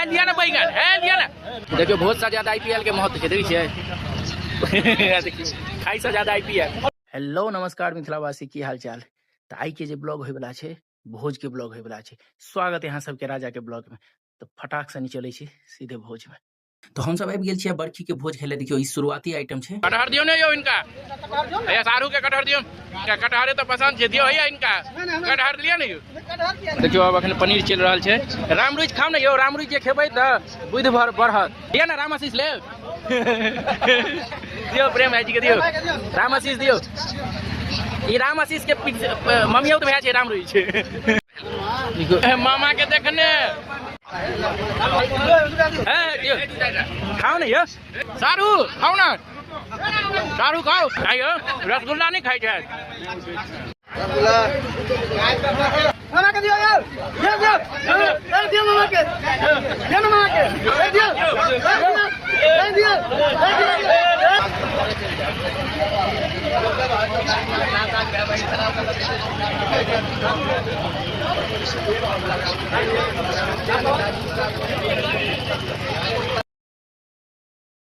लिया ना बैगन, है लिया ना। देखियो बहुत सा ज्यादा आईपीएल के महत्व छै, देखै छियै? देखियौ खाइ से ज्यादा आईपीएल। हेलो नमस्कार मिथिलावासी, की हाल चाल? तऽ आइ के जे ब्लॉग होय वाला छै, भोज के ब्लॉग होय वाला छै। स्वागत है अहाँ सबके राजा के ब्लॉग में। तऽ फटाक से चलै छी सीधे भोज में। तो हम सब आबि गेल छियै बरखी के भोज खेले। देखियौ ई शुरुआती आइटम छै। कटहर दियौ ने यौ इनका, भैया सारू के कटहर दियौ। कटहरे तऽ पसंद छै, दियौ भैया इनका कटहर लिअ ने यौ। देखियौ अब अखन पनीर चलि रहल छै। रामरुचि खाउ ने यौ, रामरुचि जे खेबै तऽ बुद्धि भर बढ़त। दिअ ने राम आशीष लेब, दियौ प्रेम भाईजी के दियौ राम आशीष दियौ। ई राम आशीष के ममियौत भैया छै रामरुचि। मामा के देखने खाओ ने यौ सारू, खाओ ना सारू, खाओ। आइयो रसगुल्ला नहीं खाई छै। मामा के दियो यार, दियो दियो ए दियो मामा के दियो ना, मामा के ए दियो ए दियो ए दियो।